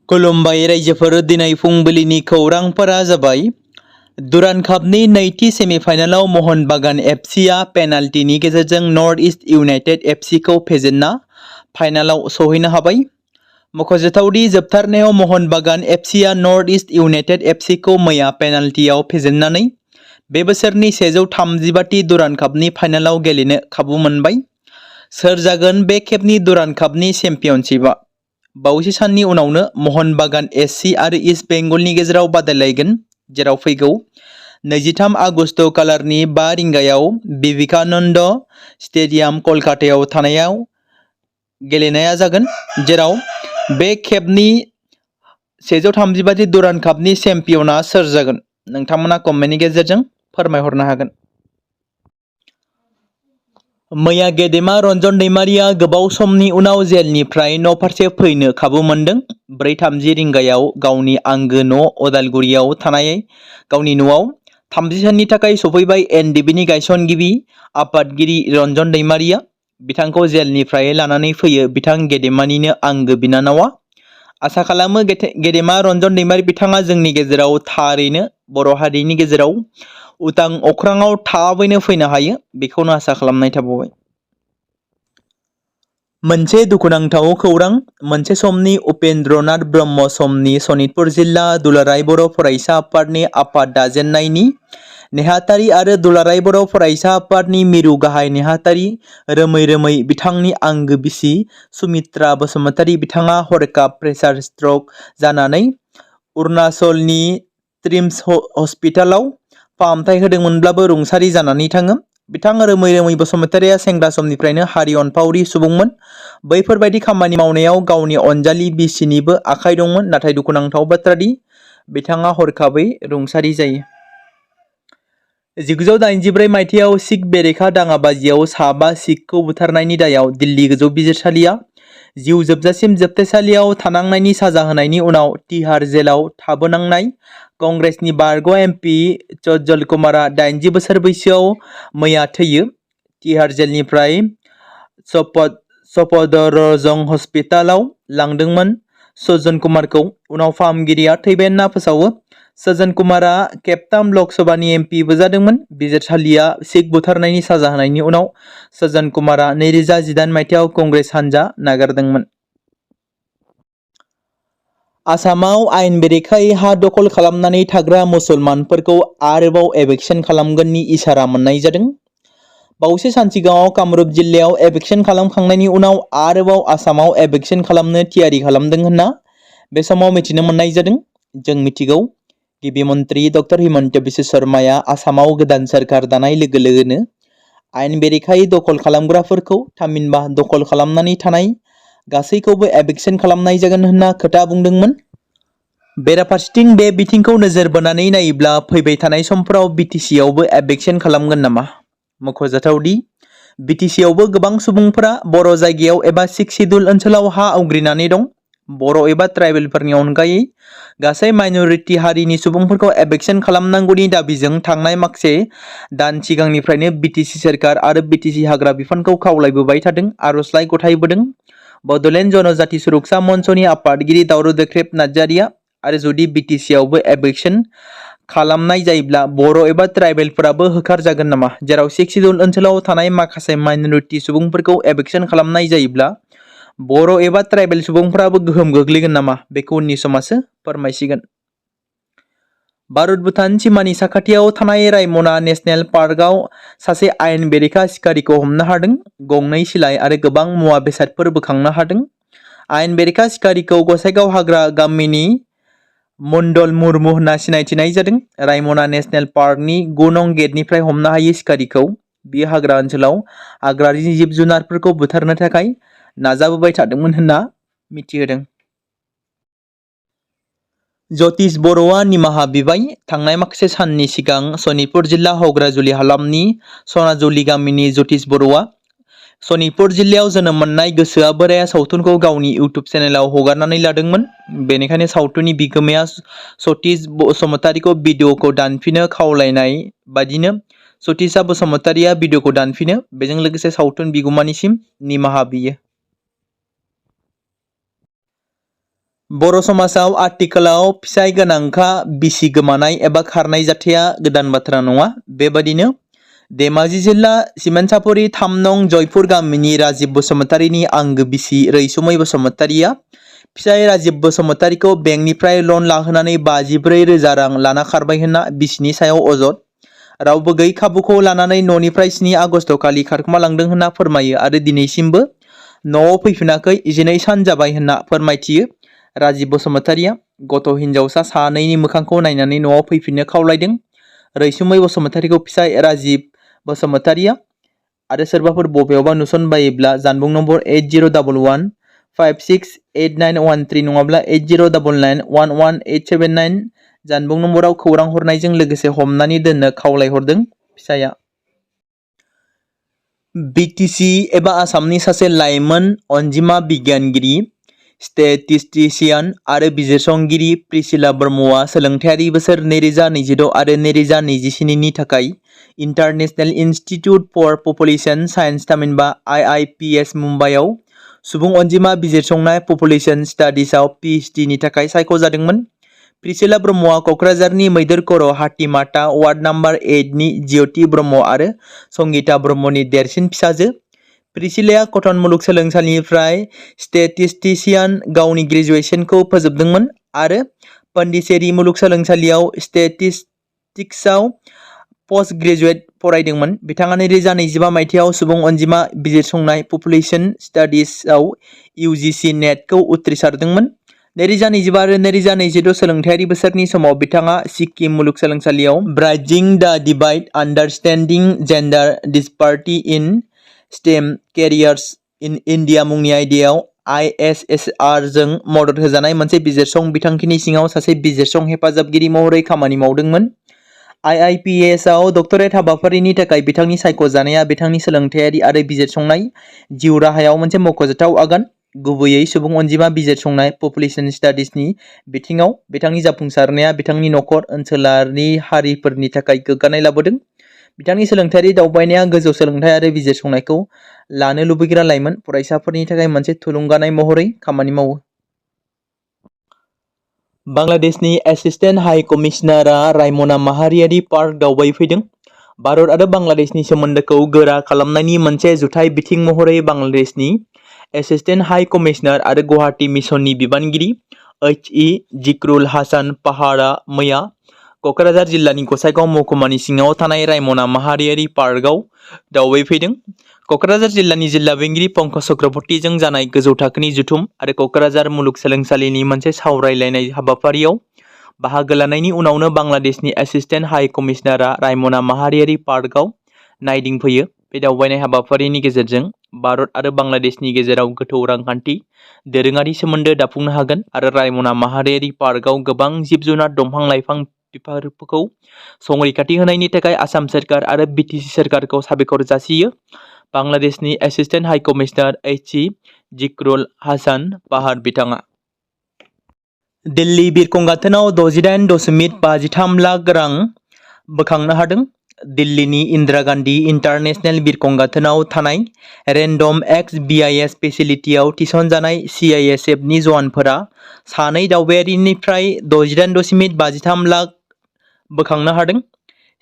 खुलुमबाय रायजोफोर, दिनै फुंबिलिनि खौरांफोरा जाबाय। दुरान्ड कापनि नैथि सेमिफाइनालाव महन बागान एफसीआ पेनाल्टिनि गेजेरजों नर्थ इस्ट इउनाइटेड एफसीखौ फेजेनना फाइनालाव सौहैनो हाबाय। मख'जाथावदि जोबथारनायाव महन बागान एफसीआ नर्थ इस्ट इउनाइटेड एफसीखौ मैया पेनाल्टियाव फेजेननानै बे बोसोरनि 135थि दुरान्ड कापनि फाइनालाव गेलेनो खाबु मोनबाय। सोर जागोन बे खेबनि दुरान्ड कापनि चेम्पियनशिपआ? बावैसो साननि उनावनो महन बागान एससी आरो इस्ट बेंगलनि गेजेराव बादायलायगोन, जेराव फैगौ 23 आगस्ट खालारनि 5 रिंगायाव विवेकानन्द स्टेडियाम कलकातायाव थानायाव गेलेनाया जागोन, जेराव बे खेबनि 135थि दुरान्ड कापनि चेम्पियना सोर जागोन? नोंथांमोना कमेन्टनि गेजेरजों फोरमायहरनो हागोन। मैया गेदेमा रन्जन दैमारिया गोबाव समनि उनाव जेलनिफ्राय न'फारसे फैनो खाबु मोनदों। 4:30 रिंगायाव गावनि आंगो न' अदालगुरियाव थानाय गावनि न'आव 30 साननि थाखाय सफैबाय एनडिएफबिनि गायसनगिरि आफादगिरि रन्जन दैमारिया। बिथांखौ जेलनिफ्राय लानानै फैयो बिथां गेदेमानिनो आंगो बिनानावा। आसा खालामो गेदेमा रन्जन दैमारि बिथाङा जोंनि गेजेराव थारैनो बर' हारिनि गेजेराव उदां अख्राङाव थाबैनो फैनो हायो, बेखौनो आसा खालामनाय थाबावबाय। मोनसे दुखुनांथाव खौरां। मोनसे समनि उपेन्द्रनाथ ब्रह्म समनि सनितपुर जिल्ला दुलाराय बर' फरायसा आफादनि आफाद दाजेननायनि नेहाथारि आरो दुलाराय बर' फरायसा आफादनि मिरु गाहाय नेहाथारि रोमै बिथांनि आंगो बिसि सुमित्रा बसुमतारी बिथाङा हरखाब प्रेसार स्ट्रक जानानै अरुणाचलनि ट्रिम्स हस्पिटालाव फाहामथाय होदोंमोनब्लाबो रुंसारि जानानै थाङो। बिथां रोमै बसुमतारीया सेंग्रा समनिफ्रायनो हारि अनफावरि सुबुंमोन। बैफोरबायदि खामानि मावनायाव गावनि अनजालि बिसिनिबो आखाइ दंमोन, नाथाय दुखुनांथाव बाथ्रा दि बिथाङा हरखाबै रुंसारि जायो। 1984 मायथाइयाव सिख बेरेखा दाङाबाजियाव 5 सिखखौ बुथारनायनि दायाव दिल्ली गोजौ बिजिरसालिया जिउ जोबजासिम जोबथेसालियाव थानांनायनि साजा होनायनि उनाव तिहार जेलाव थाबोनांनाय कंग्रेसनि बारग' एमपि सज्जल कुमारआ 80 बोसोर बैसोआव मैया थैयो। तिहार जेलनिफ्राय सफदरजंग हस्पिटालाव लांदोंमोन सज्जन कुमारखौ। उनाव फाहामगिरिया थैबाय होनना फोसावो। सज्जन कुमारआ खेबथाम लकसभानि एमपिबो जादोंमोन। बिजिरसालिया सिख बुथारनायनि साजा होनायनि उनाव सज्जन कुमारआ 2018 मायथाइयाव कंग्रेस हान्जा नागारदोंमोन। आसामाव आयेन बेरेखायै हा दखल खालामनानै थाग्रा मुसलमानफोरखौ आरोबाव एभिक्सन खालामगोननि इसारा मोननाय जादों। बावैसो सान सिगाङाव कामरुप जिल्लायाव एभिक्सन खालामखांनायनि उनाव आरोबाव आसामाव एभिक्सन खालामनो थियारि खालामदों होनना बे समाव मिथिनो मोननाय जादों। जों मिथिगौ, गिबि मन्त्रि डक्टर हिमन्त बिश्व शर्माया आसामाव गोदान सोरखार दानाय लोगो लोगोनो आयेन बेरेखायै दखल खालामग्राफोरखौ थामहिनबा दखल खालामनानै थानाय गासैखौबो एभिक्सन खालामनाय जागोन होनना खोथा बुंदोंमोन। बेराफारसेथिं बे बिथिंखौ नोजोर बोनानै नायोब्ला फैबाय थानाय समफोराव बिटिसिआवबो एभिक्सन खालामगोन नामा? मख'जाथावदि बिटिसिआवबो गोबां सुबुंफोरा बर' जायगायाव एबा सिक्स सिडुल ओनसोलाव हा आवग्रिनानै दं। बर' एबा ट्राइबेलफोरनि अनगायै गासै माइनरिटि हारिनि सुबुंफोरखौ एभिक्सन खालामनांगौनि दाबिजों थांनाय माखासे दान सिगांनिफ्रायनो बिटिसि सोरखार आरो बिटिसि हाग्रा बिफानखौ खावलायबोबाय थादों, आर'जलाइ गथायबोदों। बड'लेण्ड जनजाति सुरक्षा मन्चनि आफादगिरि बोदो क्रिएटर नार्जारिया आरो जुदि बिटिसिआवबो एभिक्सन खालामनाय जायोब्ला बर' एबा ट्राइबेलफोराबो होखारजागोन नामा? जेराव सिक्स सिडुल ओनसोलाव थानाय माखासे माइनरिटि सुबुंफोरखौ एभिक्सन खालामनाय जायोब्ला बर' एबा ट्राइबेल सुबुंफोराबो गोहोम गोग्लैगोन नामा? बेखौ उननि समासो फोरमायसिगोन। भारत भुटान सिमानि साखाथियाव थानाय रायमना नेशनेल पार्कआव सासे आयेन बेरेखा सिखारिखौ हमनो हादों। गंनै सिलाइ आरो गोबां मुवा बेसादफोर बोखांनो हादों। आयेन बेरेखा सिखारिखौ गसाइगाव हाग्रा गामिनि मण्डल मुर्मु होनना सिनायथिनाय जादों। रायमना नेशनेल पार्कनि 9 नं गेटनिफ्राय हमनो हायो सिखारिखौ। बियो हाग्रा ओनसोलाव हाग्रानि जिब जुनारफोरखौ बुथारनो थाखाय नाजाबोबाय थादोंमोन होनना मिथिहोदों। ज्यतिष बर'आ निमाहा बिबाय। थांनाय माखासे साननि सिगां सनितपुर जिल्ला हग्राजुलि हालामनि सनाजुलि गामिनि ज्यतिष बर'आ सनितपुर जिल्लायाव जोनोम मोननाय गोसोआ बोराया सावथुनखौ गावनि इउटुब चेनेलाव हगारनानै लादोंमोन। बेनिखायनो सावथुननि बिगोमाया सतीश बसुमतारीखौ भिडिअ'खौ दानफिनो खावलायनाय बादिनो सतीशा बसुमतारीया भिडिअ'खौ दानफिनो, बेजों लोगोसे सावथुन बिगुमानिसिम निमाहा बियो। बर' समाजाव आथिखालाव फिसाय गोनांखा बिसि गोमानाय एबा खारनाय जाथाया गोदान बाथ्रा नङा। बेबादिनो धेमाजि जिल्ला सिमेन्सापुरि 3 नं जयपुर गामिनि राजिब बसुमतारीनि आंगो बिसि रैसुमै बसुमतारीया फिसाय राजिब बसुमतारीखौ बेंकनिफ्राय लन लाहोनानै 54,000 रां लाना खारबाय होनना बिसिनि सायाव अजद। रावबो गैयै खाबुखौ लानानै न'निफ्राय 7 आगस्ट खालि खारखोमालांदों होनना फोरमायो आरो दिनैसिमबो न'आव फैफिनाखै 12 सान जाबाय होनना फोरमायथियो। राजिब बसुमतारीया गथ' हिनजावसा सानैनि मोखांखौ नायनानै न'आव फैफिननो खावलायदों। रैसुमै बसुमतारीखौ फिसाय राजिब बसुमतारीया आरो सोरबाफोर बबेयावबा नुसनबायोब्ला जानबुं नम्बर 8011568913 नङाब्ला 8099118779 जानबुं नम्बराव खौरां हरनायजों लोगोसे हमनानै दोननो खावलायहरदों। फिसाया बिटिसि एबा आसामनि सासे लाइमोन अनजिमा बिगियानगिरि, स्टेटिस्टिशियान आरो बिजिरसंगिरि प्रिसिला ब्रह्मआ सोलोंथायारि बोसोर 2026 आरो 2027 नि थाखाय international institute four population science थामहिनबा IIPS मुम्बाइआव सुबुं अनजिमा बिजिरसंनाय पपुलेशन स्टाडिजआव PhD नि थाखाय सायख'जादोंमोन। प्रिसिला ब्रह्मआ क'क्राझारनि मैदेर खर' हाथिमाटा वार्ड नम्बर 8 नि ज्योति ब्रह्म आरो संगीता ब्रह्मनि देरसिन फिसाजो। प्रिसिलाया कटन मुलुगसोलोंसालिनिफ्राय स्टेटिस्टिशियान गावनि ग्रेजुएशनखौ फोजोबदोंमोन आरो पन्डिचेरी मुलुगसोलोंसालियाव स्टेटिस्टिक्सआव पोस्ट ग्रेजुएट फरायदोंमोन। बिथाङा 2025 मायथाइयाव सुबुं अनजिमा बिजिरसंनाय पपुलेशन स्टाडिजआव UGC नेटखौ उथ्रिसारदोंमोन। 2025 आरो 2026 सोलोंथायारि बोसोरनि समाव बिथाङा सिक्किम मुलुगसोलोंसालियाव bridging the divide understanding gender disparity in STEM careers in India मुंनि आयदायाव ISSR जों मदद होजानाय मोनसे बिजिरसं बिथांखिनि सिङाव सासे बिजिरसं हेफाजाबगिरि महरै खामानि मावदोंमोन। IIPS आव डक्टरेट हाबाफारिनि थाखाय बिथांनि सायख'जानाया बिथांनि सोलोंथायारि आरो बिजिरसंनाय जिउ राहायाव मोनसे मख'जाथाव आगान। गुबैयै सुबुं अनजिमा बिजिरसंनाय पपुलेशन स्टाडिजनि बिथिङाव बिथांनि जाफुंसारनाया बिथांनि नखर ओनसोलारि हारिफोरनि थाखाय गोग्गानाय लाबोदों। बिथांनि सोलोंथायारि दावबायनाया गोजौ सोलोंथाय आरो बिजिरसंनायखौ लानो लुबैग्रा लाइमोन फरायसाफोरनि थाखाय मोनसे थुलुंगानाय महरै खामानि मावो। बांलादेशनि एसिस्टेन्ट हाइ कमिशनारआ रायमना माहारियारि पार्क दावबायफैदों। भारत आरो बांलादेशनि सोमोन्दोखौ गोरा खालामनायनि मोनसे जुथाइ बिथिं महरै बांलादेशनि एसिस्टेन्ट हाइ कमिशनार आरो गुवाहाटी मिशननि बिबानगिरि HE जिक्रुल हासान पाहारआ मैया क'क्राझार जिल्लानि गसाइगाव महकुमानि सिङाव थानाय रायमना माहारियारि पार्कआव दावबायफैदों। क'क्राझार जिल्लानि जिल्ला बेंगिरि पंकज चक्रवर्तीजों जानाय गोजौ थाखोनि जथुम आरो क'क्राझार मुलुगसोलोंसालिनि मोनसे सावरायलायनाय हाबाफारियाव बाहागो लानायनि उनावनो बांलादेशनि एसिस्टेन्ट हाइ कमिशनारआ रायमना माहारियारि पार्कआव नायदिंफैयो। बे दावबायनाय हाबाफारिनि गेजेरजों भारत आरो बांलादेशनि गेजेराव गोथौ रांखान्थि दोरोङारि सोमोन्दो दाफुंनो हागोन आरो रायमना माहारियारि पार्कआव गोबां जिब-जुनार दंफां-लाइफां बिफारफोरखौ संरैखाथि होनायनि थाखाय आसाम सोरखार आरो BTC सोरखारखौ साबायखर जासियो। बांलादेशनि assistant high commissioner HE Zikrul Hasan पाहार बिथाङा दिल्ली बिरखं गाथोनाव 68.53 लाख रां बोखांनो हादों। दिल्लीनि इन्दिरा गान्धी इन्टारनेशनेल बिरखं गाथोनाव थानाय रेन्डम एक्स BIS फेसिलिटियाव थिसनजानाय CISF नि जवानफोरा सानै दावबायारिनिफ्राय 68.53 लाख बोखांनो हादों।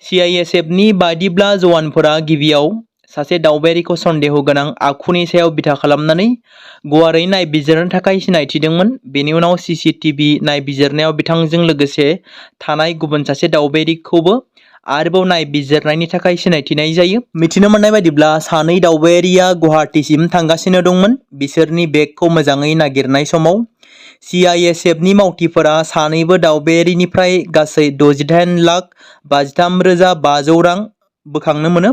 CISF नि बायदिब्ला जवानफोरा गिबियाव सासे दावबायारिखौ सन्देह गोनां आखुनि सायाव बिथा खालामनानै गुवारै नायबिजिरनो थाखाय सिनायथिदोंमोन। बेनि उनाव CCTV नायबिजिरनायाव बिथांजों लोगोसे थानाय गुबुन सासे दावबायारिखौबो आरोबाव नायबिजिरनायनि थाखाय सिनायथिनाय जायो। मिथिनो मोननाय बायदिब्ला सानै दावबायारिया गुवाहाटीसिम थांगासिनो दंमोन। बिसोरनि बेगखौ मोजाङै नागिरनाय समाव CISF नि मावथिफोरा सानैबो दावबायारिनिफ्राय गासै 68,53,500 रां बोखांनो मोनो।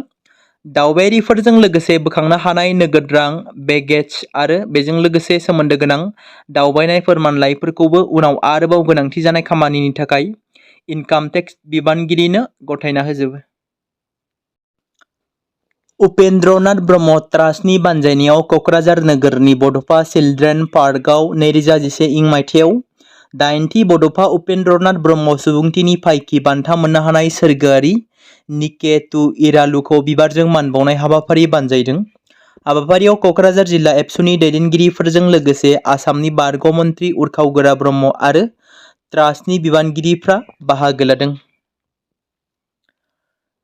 दावबायारिफोरजों लोगोसे बोखांनो हानाय नोगोद रां, बेगेज आरो बेजों लोगोसे सोमोन्दो गोनां दावबायनाय फोरमानलाइफोरखौबो उनाव आरोबाव गोनांथि जानाय खामानिनि थाखाय इनकाम टेक्स बिबानगिरिनो गथायना होजोबो। उपेन्द्र नाथ ब्रह्म ट्रास्टनि बानजायनायाव क'क्राझार नोगोरनि बड'फा चिल्ड्रेन पार्कआव 2011 मायथाइयाव 8थि बड'फा उपेन्द्र नाथ ब्रह्म सुबुंथिनि फायखि बान्था मोननो हानाय सोरगोआरि निकेतु इरालुखौ बिबारजों मान बावनाय हाबाफारि बानजायदों। हाबाफारियाव क'क्राझार जिल्ला एबसुनि दैदेनगिरिफोरजों लोगोसे आसामनि बारग' मन्त्रि उरखाव ब्रह्म आरो ट्रास्टनि बिबानगिरिफ्रा बाहागो लादों।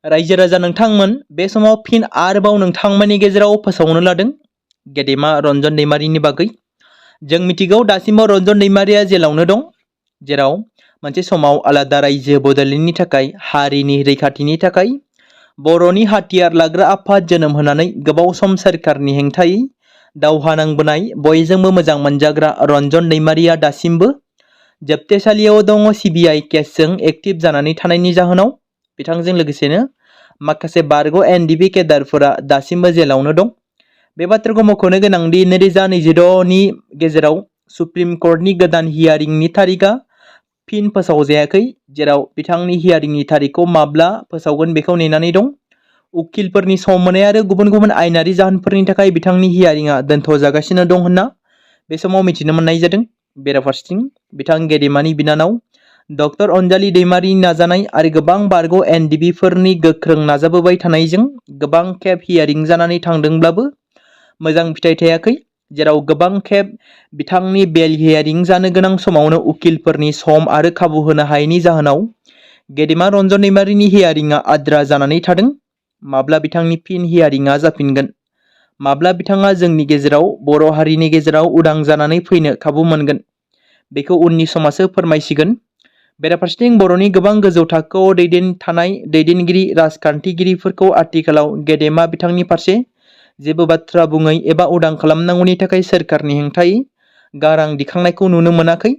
रायजो राजा नोंथांमोन, बे समाव फिन आरोबाव नोंथांमोननि गेजेराव फोसावनो लादों गेदेमा रन्जन दैमारिनि बागै। जों मिथिगौ दासिमबो रन्जन दैमारिया जेलावनो दं, जेराव मोनसे समाव आलादा रायजो बड'लेण्डनि थाखाय हारिनि रैखाथिनि थाखाय बर'नि हाथियार लाग्रा आफाद जोनोम होनानै गोबाव सम सोरखारनि हेंथायै दावहा नांबोनाय बयजोंबो मोजां मोनजाग्रा रन्जन दैमारिया दासिमबो जोबथेसालियाव दङ। सिबिआइ केसजों एक्टिभ जानानै थानायनि जाहोनाव बिथांजों लोगोसेनो माखासे बारग' NDFB केडारफोरा दासिमबो जेलावनो दं। बे बाथ्राखौ मख'नो गोनांदि 2026नि गेजेराव सुप्रिम कर्टनि गोदान हियारिंनि तारिखआ फिन फोसावजायाखै, जेराव बिथांनि हियारिंनि तारिखखौ माब्ला फोसावगोन बेखौ नेनानै दं। उकिलफोरनि सम मोननाय आरो गुबुन गुबुन आयेनारि जाहोनफोरनि थाखाय बिथांनि हियारिंआ दोनथ'जागासिनो दं होनना बे समाव मिथिनो मोननाय जादों। बेराफारसेथिं बिथां गेदेमानि बिनानाव डक्टर अनजालि दैमारिनि नाजानाय आरो गोबां बारग' NDFBफोरनि गोख्रों नाजाबोबाय थानायजों गोबां खेब हियारिं जानानै थांदोंब्लाबो मोजां फिथाइ थायाखै, जेराव गोबां खेब बिथांनि बेल हियारिं जानो गोनां समावनो उकिलफोरनि सम आरो खाबु होनो हायैनि जाहोनाव गेदेमा रन्जन दैमारिनि हियारिंआ आद्रा जानानै थादों। माब्ला बिथांनि फिन हियारिंआ जाफिनगोन, माब्ला बिथाङा जोंनि गेजेराव बर' हारिनि गेजेराव उदां जानानै फैनो खाबु मोनगोन, बेखौ उननि समासो फोरमायसिगोन। बेराफारसेथिं बर'नि गोबां गोजौ थाखोआव थानाय दैदेनगिरि राजखान्थिगिरिफोरखौ आथिखालाव गेदेमा बिथांनि फारसे जेबो बाथ्रा बुङै एबा उदां खालामनांगौनि थाखाय सोरखारनि हेंथायै गारां दिखांनायखौ नुनो मोनाखै।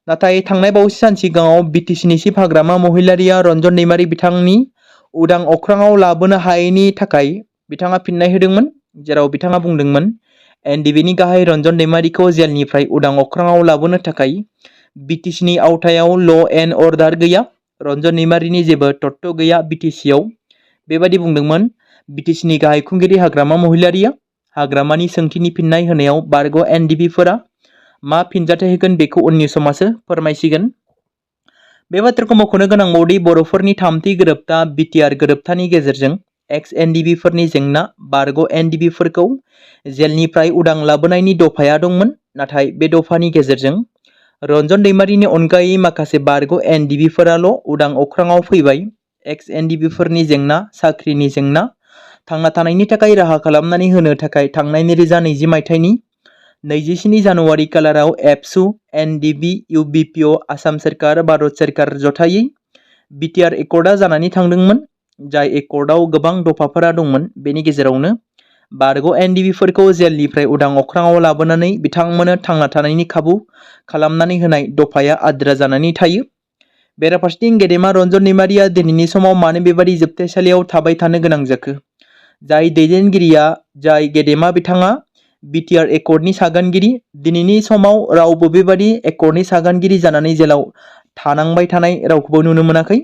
नाथाय थांनाय बावैसो सान सिगाङाव BTCनि चिफ हाग्रामा महिलारिया रन्जन दैमारि बिथांनि उदां अख्राङाव लाबोनो हायैनि थाखाय बिथाङा फिननाय होदोंमोन, जेराव बिथाङा बुंदोंमोन NDFBनि गाहाय रन्जन दैमारिखौ जेलनिफ्राय उदां अख्राङाव लाबोनो थाखाय BTCनि आवथायाव ल' एन्ड अर्डार गैया, रन्जन दैमारिनि जेबो तत्त्व गैया BTCआव, बेबादि बुंदोंमोन BTCनि गाहाय खुंगिरि हाग्रामा महिलारिया। हाग्रामानि सोंथिनि फिननाय होनायाव बारग' NDFBफोरा मा फिनजाथाय होगोन बेखौ उननि समासो फोरमायसिगोन। बे बाथ्राखौ मख'नो गोनांबावदि बर'फोरनि थामथि गोरोबथा BTR गोरोबथानि गेजेरजों NDFBफोरनि जेंना बारग' NDFBफोरखौ जेलनिफ्राय उदां लाबोनायनि दफाया दंमोन, नाथाय बे दफानि गेजेरजों रन्जन दैमारिनि अनगायै माखासे बारग' NDFBफोराल' उदां अख्राङाव फैबाय। NDFBफोरनि जेंना, साख्रिनि जेंना, थांना थानायनि थाखाय राहा खालामनानै होनो थाखाय थांनाय 2020 मायथाइनि 27 जानुवारि खालाराव एबसु, NDFB, UBPO, आसाम सोरखार, भारत सोरखार जथायै BTR एकर्डआ जानानै थांदोंमोन, जाय एकर्डआव गोबां दफाफोरा दंमोन। बेनि गेजेरावनो बारग' NDFBफोरखौ जेलनिफ्राय उदां अख्राङाव लाबोनानै बिथांमोननो थांना थानायनि खाबु खालामनानै होनाय दफाया आद्रा जानानै थायो। बेराफारसेथिं गेदेमा रन्जन दैमारिया दिनैनि समाव मानो बेबादि जोबथेसालियाव थाबाय थानो गोनां जाखो? जाय दैदेनगिरिया, जाय गेदेमा बिथाङा BTR एकर्डनि सागानगिरि, दिनैनि समाव रावबो बेबादि एकर्डनि सागानगिरि जानानै जेलाव थानांबाय थानाय रावखौबो नुनो मोनाखै।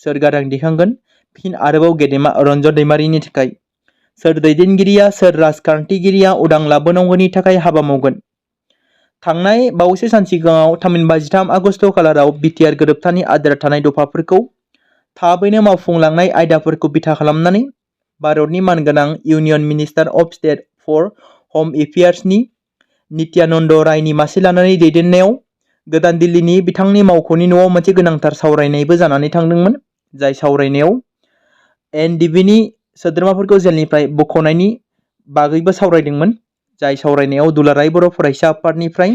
सोर गारां दिखांगोन फिन आरोबाव गेदेमा रन्जन दैमारिनि थाखाय? सोर दैदेनगिरिया, सोर राजखान्थिगिरिया उदां लाबोनांगौनि थाखाय हाबा मावगोन? थांनाय बावैसो सान सिगाङाव थामहिनबा 13 आगस्ट खालाराव BTR गोरोबथानि आद्रा थानाय दफाफोरखौ थाबैनो मावफुंलांनाय आयदाफोरखौ बिथा खालामनानै भारतनि मानगोनां union minister of state for home एफेयार्सनि नित्यानन्द रायनि मासि लानानै दैदेननायाव गोदान दिल्लीनि बिथांनि मावख'नि न'आव मोनसे गोनांथार सावरायनायबो जानानै थांदोंमोन, जाय सावरायनायाव NDFBनि सोद्रोमाफोरखौ जेलनिफ्राय बख'नायनि बागैबो सावरायदोंमोन। जाय सावरायनायाव दुलाराय बर' फरायसा आफादनिफ्राय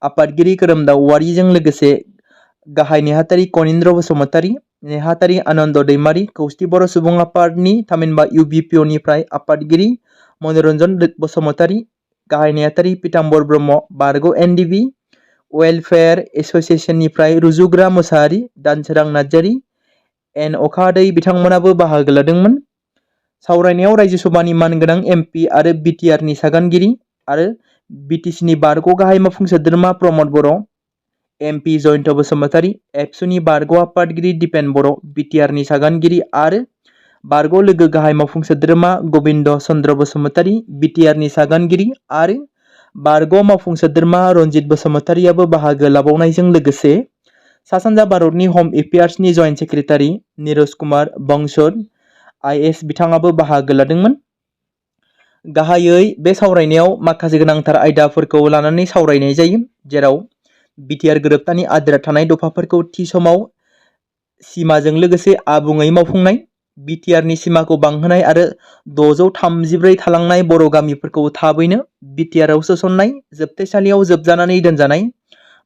आफादगिरि खोरोमदाव औवारिजों लोगोसे गाहाय नेहाथारि कनिन्द्र बसुमतारी, नेहाथारि आनन्द दैमारी, खौसेथि बर' सुबुं आफादनि थामहिनबा UBPOनिफ्राय आफादगिरि मनरन्जन बसुमतारी, गाहाय नेहाथारि पीताम्बर ब्रह्म, बारग' NDFB वेलफेयार एस'सिएशननिफ्राय रुजुग्रा मोसाहारि, दानसोरां नार्जारी, N अखाहादै बिथांमोनाबो बाहागो लादोंमोन। सावरायनायाव रायजो सभानि मानगोनां MP आरो BTRनि सागानगिरि आरो BTCनि बारग' गाहाय मावफुं सोद्रोमा प्रमद बर', MP जयन्त बसुमतारी, एबसुनि बारग' आफादगिरि दिपेन बर', BTRनि सागानगिरि आरो बारग' लोगो गाहाय मावफुं सोद्रोमा गबिन्द चन्द्र बसुमतारी, BTRनि सागानगिरि आरो बारग' मावफुं सोद्रोमा रन्जित बसुमतारीयाबो बाहागो लाबावनायजों लोगोसे सा सानजा भारतनि हम एफेयार्सनि joint secretary Niraj Kumar Bansod IAS बिथाङाबो बाहागो लादोंमोन। गाहायै बे सावरायनायाव माखासे गोनांथार आयदाफोरखौ लानानै सावरायनाय जायो, जेराव बिटिआर गोरोबथानि आद्रा थानाय दफाफोरखौ थि समाव सिमाजों लोगोसे आबुङै मावफुंनाय, बिटिआरनि सिमाखौ बांहोनाय आरो 634 थालांनाय बर' गामिफोरखौ थाबैनो बिटिआरआव सोसननाय, जोबथेसालियाव जोबजानानै दोनजानाय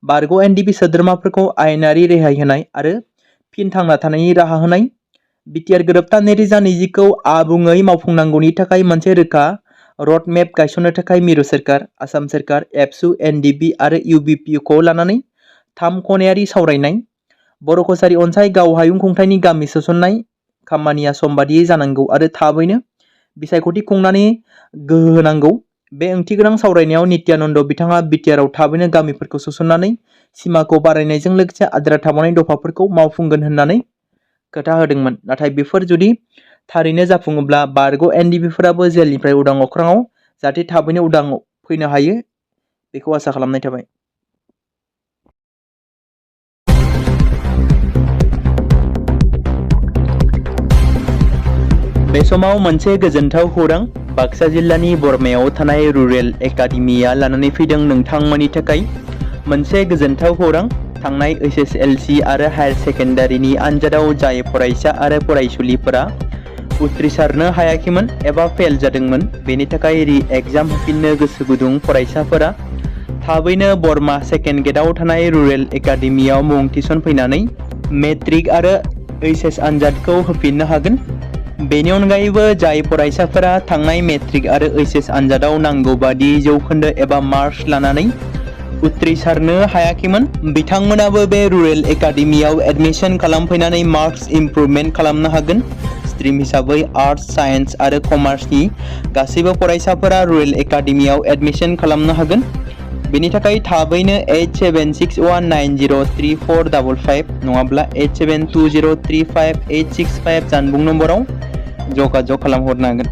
बारग' एनडिएफबि सोद्रोमाफोरखौ आयेनारि रेहाय होनाय आरो फिन थांना थानायनि राहा होनाय, बिटिआर गोरोबथा 2020खौ आबुङै मावफुंनांगौनि थाखाय मोनसे रोखा रडमेप गायसननो थाखाय मिरु सोरखार, आसाम सोरखार, एबसु, एनडिएफबि आरो इउबिपिखौ लानानै 3 खनायारि सावरायनाय, बर' कसारी अनसाय गाव हायुं खुंथायनि गामि सोसननाय खामानिया समबादियै जानांगौ आरो थाबैनो बिसायख'थि खुंनानै गोहो होनांगौ। बे ओंथिगोनां सावरायनायाव नित्यानन्द बिथाङा बिटिआरआव थाबैनो गामिफोरखौ सोसननानै सिमाखौ बारायनायजों लोगोसे आद्रा थाबावनाय दफाफोरखौ मावफुंगोन होननानै खोथा होदोंमोन। नाथाय बेफोर जुदि थारैनो जाफुङोब्ला बारग' एनडिएफबिफोराबो जेलनिफ्राय उदां अख्राङाव जाहाथे थाबैनो उदां फैनो हायो बेखौ आसा खालामनाय थाबाय। बे समाव मोनसे गोजोनथाव खौरां बाक्सा जिल्लानि बरमायाव थानाय रुरेल एकाडेमिया लानानै फैदों नोंथांमोननि थाखाय मोनसे गोजोनथाव खौरां। थांनाय एसएसएलसी आरो हायार सेकेन्डारिनि आनजादाव जाय फरायसा आरो फरायसुलिफोरा उथ्रिसारनो हायाखैमोन एबा फेल जादोंमोन, बेनि थाखाय रि एग्जाम होफिननो गोसो गुदुं फरायसाफोरा थाबैनो बरमा सेकेन्ड गेटआव थानाय रुरेल एकाडेमियाव मुं थिसनफैनानै मेट्रिक आरो एइचएस आनजादखौ होफिननो हागोन। बेनि अनगायैबो जाय फरायसाफोरा थांनाय मेट्रिक आरो एइचएस आनजादाव नांगौ बादि जौखोन्दो एबा मार्क्स लानानै उथ्रिसारनो हायाखैमोन, बिथांमोनाबो बे रुरेल एकाडेमियाव एडमिशन खालामफैनानै मार्क्स इमप्रुभमेन्ट खालामनो हागोन। स्ट्रिम हिसाबै आर्ट्स, साइन्स आरो कमार्सनि गासैबो फरायसाफोरा रुरेल एकाडेमियाव एडमिशन खालामनो हागोन। बेनि थाखाय थाबैनो 8761903455 नङाब्ला 87203585 जानबुं नम्बराव जगाजग खालामहरनो हागोन।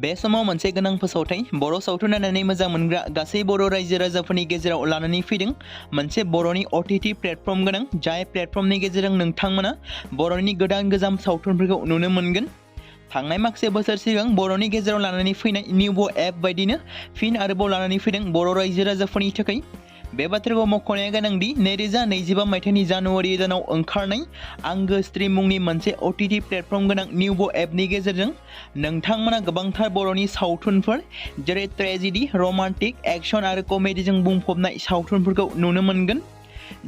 बे समाव मोनसे गोनां फोसावथाय बर' सावथुन नायनानै मोजां मोनग्रा गासै बर' रायजो राजाफोरनि गेजेराव लानानै फैदों मोनसे बर'नि OTT प्लेटफर्म गोनां, जाय प्लेटफर्मनि गेजेरजों नोंथांमोना बर'नि गोदान गोजाम सावथुनफोरखौ नुनो मोनगोन। थांनाय माखासे बोसोर सिगां बर'नि गेजेराव लानानै फैनाय निउब एप बायदिनो फिन आरोबाव लानानै फैदों बर' रायजो राजाफोरनि थाखाय। बे बाथ्राखौ मख'नाया गोनांदि 2025 मायथाइनि जानुवारि दानाव ओंखारनाय आंगो स्ट्रिम मुंनि मोनसे OTT प्लेटफर्म गोनां निउब एपनि गेजेरजों नोंथांमोना गोबांथार बर'नि सावथुनफोर जेरै ट्रेजेडि, रमान्टिक, एक्शन आरो कमेडिजों बुंफबनाय सावथुनफोरखौ नुनो मोनगोन।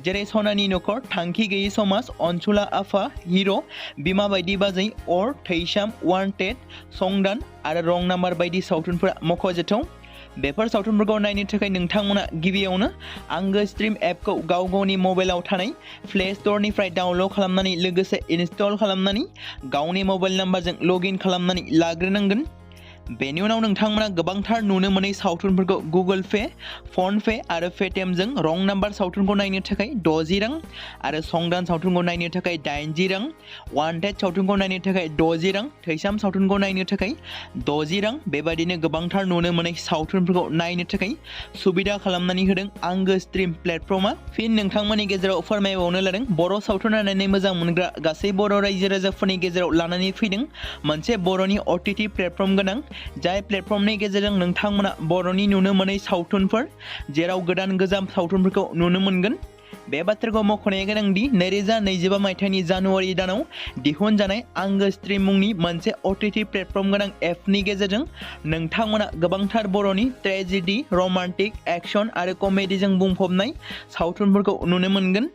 जेरै सनानि नखर, थांखि गैयै समाज, अनसुला आफा, हिर', बिमा बायदि बाजै, अर, थैसाम, वान्टेड, संदान आरो रं नाम्बार बायदि सावथुनफोरा मख'जाथाव। बेफोर सावथुनफोरखौ नायनो थाखाय नोंथांमोना गिबियावनो आंगो स्ट्रिम एपखौ गाव गावनि मबाइलाव थानाय प्ले स्ट'रनिफ्राय डाउनल'ड खालामनानै लोगोसे इनस्टल खालामनानै गावनि मबाइल नाम्बारजों लगइन खालामनानै लाग्रोनांगोन। बेनि उनाव नोंथांमोना गोबांथार नुनो मोनै सावथुनफोरखौ गुगोल पे, फन पे आरो पेटिएमजों रं नाम्बार सावथुनखौ नायनो थाखाय 60 रां आरो संदान सावथुनखौ नायनो थाखाय 80 रां, वान्टेड सावथुनखौ नायनो थाखाय 60 रां, थैसाम सावथुनखौ नायनो थाखाय 60 रां बेबायदिनो गोबांथार नुनो मोनै सावथुनफोरखौ नायनो थाखाय सुबिदा खालामनानै होदों आंगो स्ट्रिम प्लेटफर्मा। फिन नोंथांमोननि गेजेराव फोरमायबावनो लादों बर' सावथुन नायनानै मोजां मोनग्रा गासै बर' रायजो राजाफोरनि गेजेराव लानानै फैदों मोनसे बर'नि OTT प्लेटफर्म गोनां, जाय प्लेटफर्मनि गेजेरजों नोंथांमोना बर'नि नुनो मोनै सावथुनफोर जेराव गोदान गोजाम सावथुनफोरखौ नुनो मोनगोन। बे बाथ्राखौ मख'नाया गोनांदि 2025 मायथाइनि जानुवारि दानाव दिहुनजानाय आंगो स्ट्रिम मुंनि मोनसे OTT प्लेटफर्म गोनां एपनि गेजेरजों नोंथांमोना गोबांथार बर'नि ट्रेजेडि, रमान्टिक, एक्शन आरो कमेडिजों बुंफबनाय सावथुनफोरखौ नुनो मोनगोन।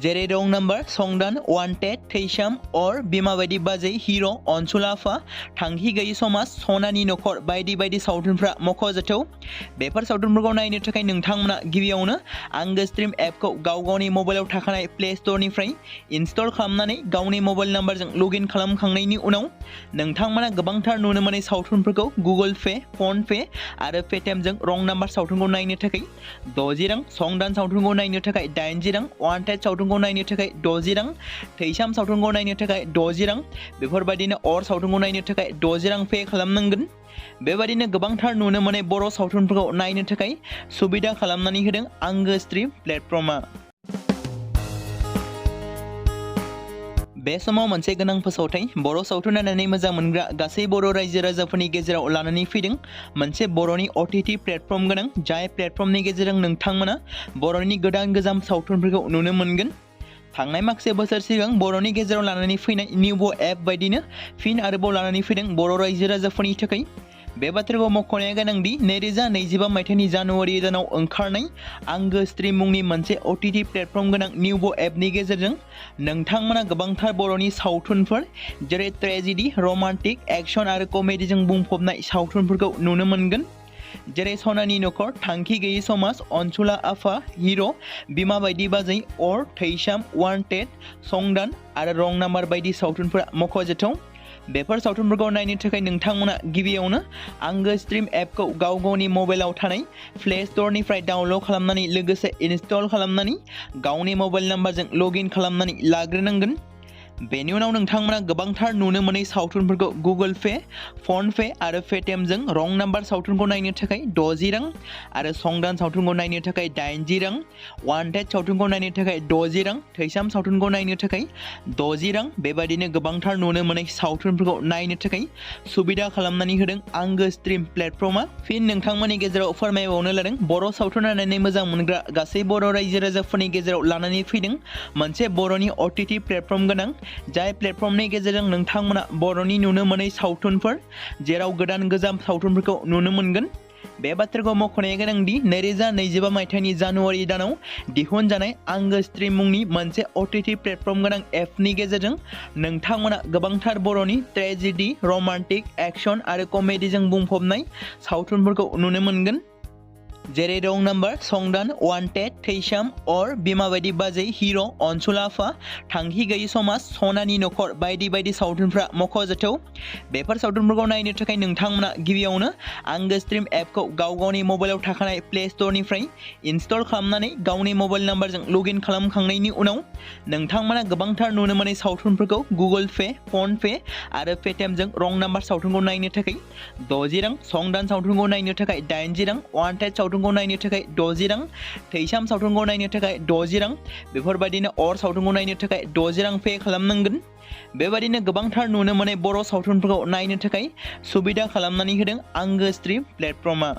जेरै रं नाम्बार, संदान, वान्टेड, थैसाम, अर, बिमा बायदि बाजै, हिर', अनसुला आफा, थांखि गैयै समाज, सनानि नखर बायदि बायदि सावथुनफ्रा मख'जाथाव। बेफोर सावथुनफोरखौ नायनो थाखाय नोंथांमोना गिबियावनो आंगो स्ट्रिम एपखौ गाव गावनि मबाइलाव थाखानाय प्ले स्ट'रनिफ्राय इनस्टल खालामनानै गावनि मबाइल नाम्बारजों लगइन खालामखांनायनि उनाव नोंथांमोना गोबांथार नुनो मोनै सावथुनफोरखौ गुगोल पे, फन पे आरो पेटिएमजों रं नाम्बार सावथुनखौ नायनो थाखाय 60 रां, संदान सावथुनखौ नायनो थाखाय 80 रां, वान्टेड सावथुनखौ नायनो थाखाय 60 रां, थैसाम सावथुनखौ नायनो थाखाय 60 रां बेफोरबायदिनो अर सावथुनखौ नायनो थाखाय 60 रां पे खालामनांगोन। बेबायदिनो गोबांथार नुनो मोनै बर' सावथुनफोरखौ नायनो थाखाय सुबिदा खालामनानै होदों आंगो स्ट्रिम प्लेटफर्मा। बे समाव मोनसे गोनां फोसावथाय बर' सावथुन नायनानै मोजां मोनग्रा गासै बर' रायजो राजाफोरनि गेजेराव लानानै फैदों मोनसे बर'नि OTT प्लेटफर्म गोनां जाय प्लेटफर्मनि गेजेरजों नोंथांमोना बर'नि गोदान सावथुनफोरखौ नुनो मोनगोन। थांनाय माखासे बोसोर सिगां बर'नि गेजेराव लानानै फैनाय निउबो एप बायदिनो फिन आरोबाव लानानै फैदों बर' रायजो राजाफोरनि थाखाय। बे बाथ्राखौ मख'नाया गोनांदि 2025 मायथाइनि जानुवारि दानाव ओंखारनाय आंगो स्ट्रीम मुंनि मोनसे OTT प्लेटफर्म गोनां निउबो एपनि गेजेरजों नोंथांमोना गोबांथार बर'नि सावथुनफोर जेरै ट्रेजेडी, रमान्टिक, एक्शन आरो कमेडीजों बुंफबनाय सावथुनफोरखौ नुनो मोनगोन। जेरै सनानि नखर, थांखि गैयै समाज, अनसुला आफा, हिर', बिमा बायदि बाजै, अर, थैसाम, वान्टेड, संदान आरो रं नाम्बार बायदि सावथुनफोरा मख'जाथाव। बेफोर सावथुनफोरखौ नायनो थाखाय नोंथांमोना गिबियावनो आंगो स्ट्रीम एपखौ गावनि मबाइलाव थानाय प्ले स्ट'रनिफ्राय डाउनल'ड खालामनानै लोगोसे इनस्टल खालामनानै गावनि मबाइल नाम्बारजों लगइन खालामनानै लाग्रोनांगोन। बेनि उनाव नोंथांमोना गोबांथार नुनो मोनै सावथुनफोरखौ गुगोल पे, फन पे आरो पेटिएमजों रं नाम्बार सावथुनखौ नायनो थाखाय 60 रां आरो संदान सावथुनखौ नायनो थाखाय 80 रां, वान्टेड सावथुनखौ नायनो थाखाय 60 रां, थैसाम सावथुनखौ नायनो थाखाय 60 रां बेबादिनो गोबांथार नुनो मोनै सावथुनफोरखौ नायनो थाखाय सुबिदा खालामनानै होदों आंगो स्ट्रीम प्लेटफर्मा। फिन नोंथांमोननि गेजेराव फोरमायबावनो लादों बर' सावथुन नायनानै मोजां मोनग्रा गासै बर' रायजो राजाफोरनि गेजेराव लानानै फैदों मोनसे बर'नि OTT प्लेटफर्म गोनां जाय प्लेटफर्मनि गेजेरजों नोंथांमोना बर'नि नुनो मोनै सावथुनफोर जेराव गोजाम सावथुनफोरखौ नुनो मोनगोन। बे बाथ्राखौ मख'नाया गोनांदि 2025 मायथाइनि जानुवारि दानाव दिहुनजानाय आंगो स्ट्रीम मुंनि मोनसे OTT प्लेटफर्म गोनां एपनि गेजेरजों नोंथांमोना गोबांथार बर'नि ट्रेजेडी, रमान्टिक, एक्शन आरो कमेडीजों बुंफबनाय सावथुनफोरखौ नुनो मोनगोन। जेरै रं नाम्बार, संदान, वान्टेड, थैसाम, अर, बिमा बायदि बाजै, हिर', अनसुला आफा, थांखि गैयै समाज, सनानि नखर बायदि सावथुनफ्रा मख'जाथाव। बेफोर सावथुनफोरखौ नायनो थाखाय नोंथांमोना गिबियावनो आंगो स्ट्रीम एपखौ गावनि मबाइलाव थाखानाय प्ले स्ट'रनिफ्राय इनस्टल खालामनानै गावनि मबाइल नाम्बारजों लगइन खालामखांनायनि उनाव नोंथांमोना गोबांथार नुनो मोनै सावथुनफोरखौ गुगोल पे, फन पे आरो पेटिएमजों रं नाम्बार सावथुनखौ नायनो थाखाय 60 रां, संदान सावथुनखौ नायनो थाखाय 80 रां, वान्टेड सावथुनखौ नायनो थाखाय 60 रां, थैसाम सावथुनखौ नायनो थाखाय 60 रां बेफोरबायदिनो अर सावथुनखौ नायनो थाखाय 60 रां पे खालामनांगोन। बेबायदिनो गोबांथार नुनो मोनै बर' सावथुनफोरखौ नायनो थाखाय सुबिदा खालामनानै होदों आंगो स्ट्रीम प्लेटफर्मा।